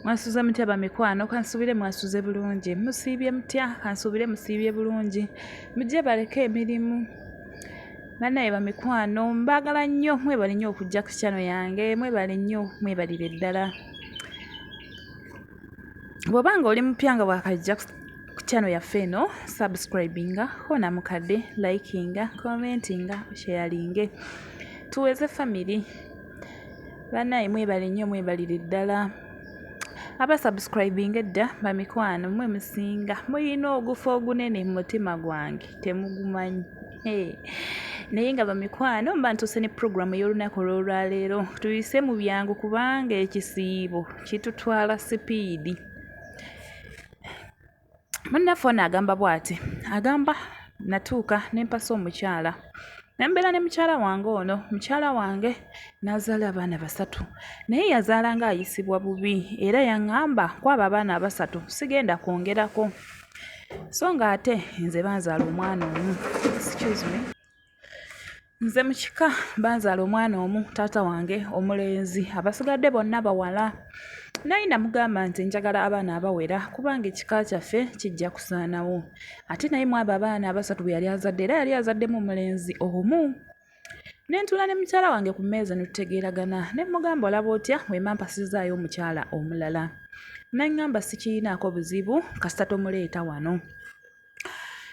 Mwasuze mutya bamikwano? Kansuubire mwasuze bulungi. Musiibye mutya? Kansuubire musiibye bulungi. Mujje baleke emirimu. Bannaye bamikwano, mbaagala nnyo, mwebale nnyo okujja ku channel yange, mwebale nnyo, mwebalire ddala. Bw'oba nga oli mupya nga bwakajja ku channel yaffe eno, subscribinga, koona mukadde, likinga, commentinga, osharinge. Tuweze family. Bannaye mwebale nnyo, mwebalire ddala. Aba subscribinga edda bamikwano, mwe musinga, mulina ogufo ogunene mu mutima gwange, temugumanyi. Hey. Naye nga bamikwano, mba ntuuse ne puroguramu ey'olunaku olw'olwaleero. Tuyise mu byangu kubanga ekisiibo kitutwala sipiidi. Munnaffe ono agamba bw'ati, agamba natuuka ne mpasa omukyala. Ne mbeera ne mukyala wange ono, mukyala wange n'azaala abaana 3. Naye yazaala ng'ayisibwa bubi era yaŋŋamba kw'abo abaana 3 sigenda kwongerako. So ng'ate nze banzaala omwana omu. Excuse me. Nze mu kika banzaala omwana omu, taata wange omulenzi, abasigadde bonna bawala. Naye namugamba nti njagala abaana abawera kubanga ekika kyaffe kijja kusaanawo. Ate naye mu abo abaana 3 bwe yali azadde, era yali azaddemu omulenzi omu. Ne ntuula ne mukyala wange ku mmeeza ne tutegeeragana, ne mmugamba olaba otya bwe mba mpasizaayo omukyala omulala. N'aŋŋamba sikirinaako buzibu kasita tomuleeta wano.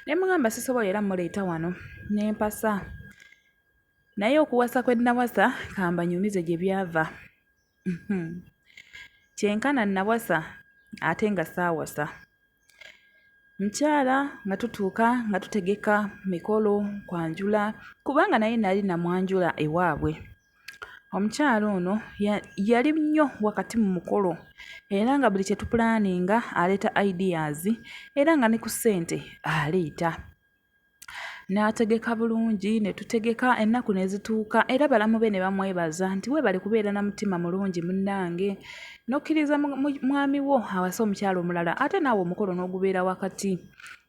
Ne mmugamba sisobola era mmuleeta wano, ne mpasa. Naye okuwasa kwe nnawasa kambanyumize gye byava. Kyenkana nnawasa ate nga saawasa. Mukyala nga tutuuka nga tutegeka mikolo kwanjula kubanga naye nali namwanjula ewaabwe. Omukyala ono yali nnyo wakati mu mukolo era nga buli kye tupulaaninga aleeta ideas era nga ne ku ssente aleeta. N'ategeka bulungi ne tutegeka ennaku ne zituuka era balamu be ne bamwebaza nti weebale kubeera na mutima mulungi munnange n'okkiriza mwami wo awase omukyala omulala ate naawe omukolo n'ogubeera wakati.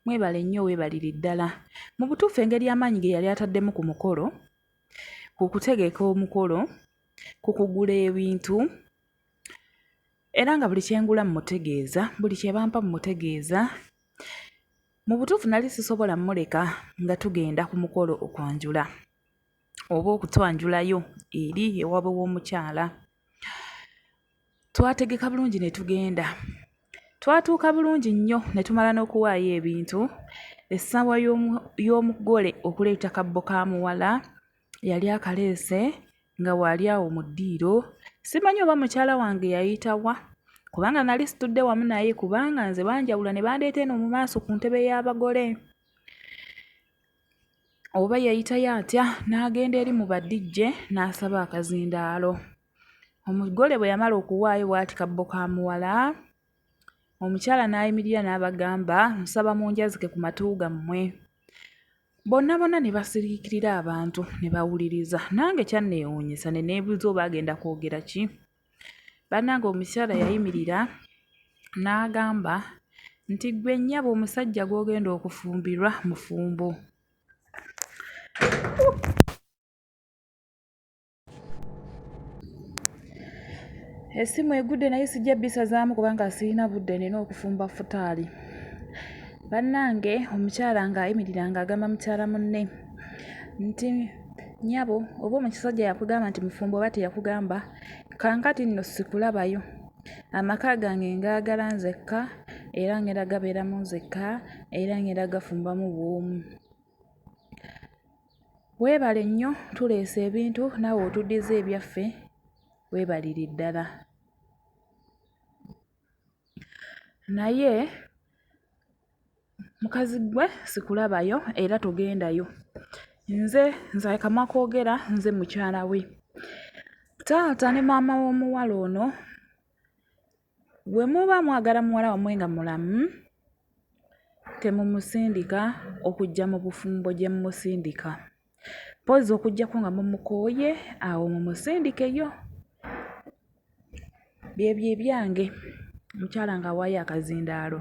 Mwebale nnyo weebalire ddala. Mu butuufu engeri amaanyi ge yali ataddemu ku mukolo, ku kutegeka omukolo, ku kugula ebintu, era nga buli kye ngula mmutegeeza, buli kye bampa mmutegeeza. Mu butuufu nali sisobola mmuleka nga tugenda ku mukolo okwanjula oba okutwanjulayo eri ewaabwe w'omukyala. Twategeka bulungi ne tugenda. Twatuuka bulungi nnyo ne tumala n'okuwaayo ebintu. Essaawa y'omugole okuleeta kabbo ka muwala yali akaleese nga waali awo mu ddiiro. Simanyi oba mukyala wange yayita wa kubanga nali situdde wamu naye kubanga nze banjawula ne bandeeta eno mu maaso ku ntebe y'abagole. Oba yayitayo atya n'agenda eri mu ba DJ n'asaba akazindaalo. Omugole bwe yamala okuwaayo bw'ati kabbo ka muwala, omukyala n'ayimirira n'abagamba nsaba munjazike ku matu gammwe. Bonna bonna ne basiriikirira abantu ne bawuliriza. Nange kyanneewuunyisa ne neebuuza oba agenda kwogera ki. Bannange omukyala yayimirira n'agamba nti ggwe nnyabo omusajja gw'ogenda okufumbirwa mufumbo. Essimu egudde naye sijja bisazaamu kubanga sirina budde, nnina okufumba futaali. Bannange omukyala ng'ayimirira ng'agamba mukyala munne nti nnyabo oba omusajja yakugamba nti mufumbo oba teyakugamba, kaakati nno sikulabayo. Amaka gange ngaagala nzekka era ngenda gabeeramu nzekka era ngenda gafumbamu bw'omu. Weebale nnyo tuleese ebintu naawe otuddiza ebyaffe, weebalire ddala. Naye mukazi ggwe sikulabayo era togendayo. Nze nze akamwa koogera nze mukyala we. Taata ne maama w'omuwala ono bwe muba mwagala muwala wammwe nga mulamu, temumusindika okujja mu bufumbo gye mumusindika. Mpozzi okuggyako nga mumukooye awo mumusindikeyo. Byebyo ebyange, omukyala ng'awaayo akazindaalo.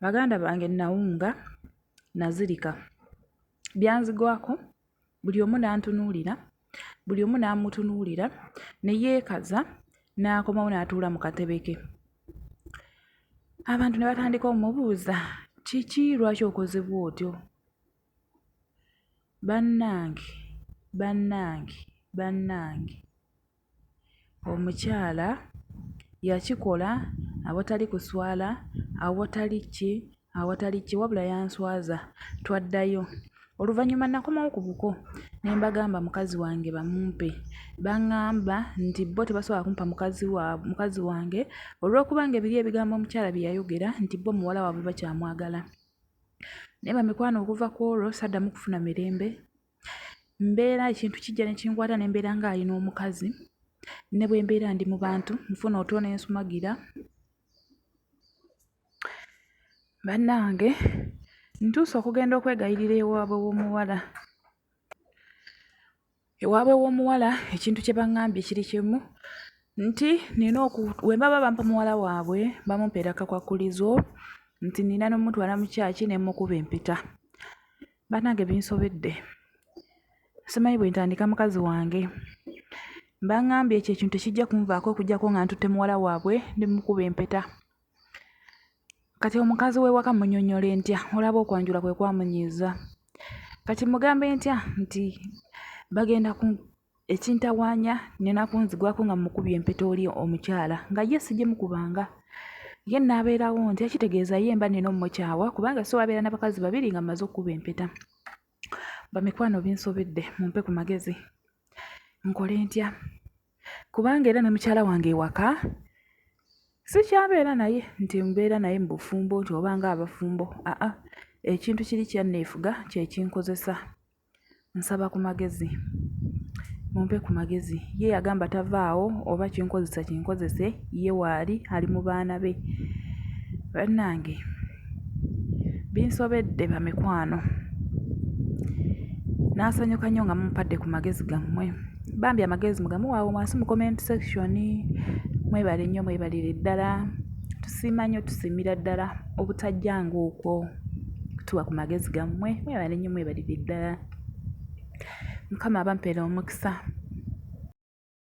Baganda bange nawunga, nazirika. Byanzigwako, buli omu n'antunuulira, buli omu n'amutunuulira, ne yeekaza n'akomawo n'atuula mu katebe ke. Abantu ne batandika omubuuza kiki lwaki okoze bw'otyo? Bannange, bannange, bannange, omukyala yakikola awatali kuswala, awatali ki, awatali ki, wabula yanswaza. Twaddayo. Oluvannyuma nakomawo ku buko ne mbagamba mukazi wange bamumpe. Baŋŋamba nti bo tebasobola kumpa mukazi wange olw'okubanga ebiri ebigambo omukyala bye yayogera nti bo muwala waabwe bakyamwagala. Naye bamikwano okuva ku olwo saddamu kufuna mirembe. Mbeera ekintu kijja ne kinkwata ne mbeera ng'alina omukazi. Ne bwe mbeera ndi mu bantu nfuna otulo ne nsumagira. Bannange ntuuse okugenda okwegayirira ewaabwe w'omuwala. Ewaabwe w'omuwala ekintu kye baŋŋambye kiri kimu nti nina oku bwe baba bampa muwala waabwe bamumpeera akakwakkulizo nti nina n'omutwala mu kyaki ne mmukuba empeta. Bannange binsobedde. Simanyi bwe ntandika mukazi wange. Baŋŋambye ekyo ekintu tekijja kunvaako okuggyako nga ntutte muwala waabwe ne mmukuba empeta. Kati omukazi w'ewaka mmunnyonnyole ntya? Olaba okwanjula kwe kwamunyiiza. Kati mmugambe ntya nti bagenda ku ekintawaanya nnina kunzigwako nga mmukubye empeta oli omukyala nga ye sigimukubanga. Ye nnaabeerawo ntya? Kitegeeza ye mba nnina ommukyawa kubanga sisobola beera na bakazi babiri nga mmaze okkuba empeta. Bamikwano binsobedde mumpe ku magezi. Nkole ntya? Kubanga era ne mukyala wange ewaka sikyabeera naye nti mbeera naye mu bufumbo nti oba nga abafumbo aa ekintu kiri kyanneefuga kye kinkozesa. Nsaba ku magezi, mumpe ku magezi. Ye yagamba tavaawo oba kinkozesa kinkozese ye waali ali mu baana be. Bannange binsobedde bamikwano. Naasanyuka nnyo nga mumpadde ku magezi gammwe. Bambi amagezi mugamuwe awo wansi mu comment section. Mwebale nnyo mwebalire ddala. Tusiima nnyo tusiimira ddala obutajja ng'okwo kutuwa ku magezi gammwe. Mwebale nnyo mwebalire ddala. Mukama abampeere omukisa.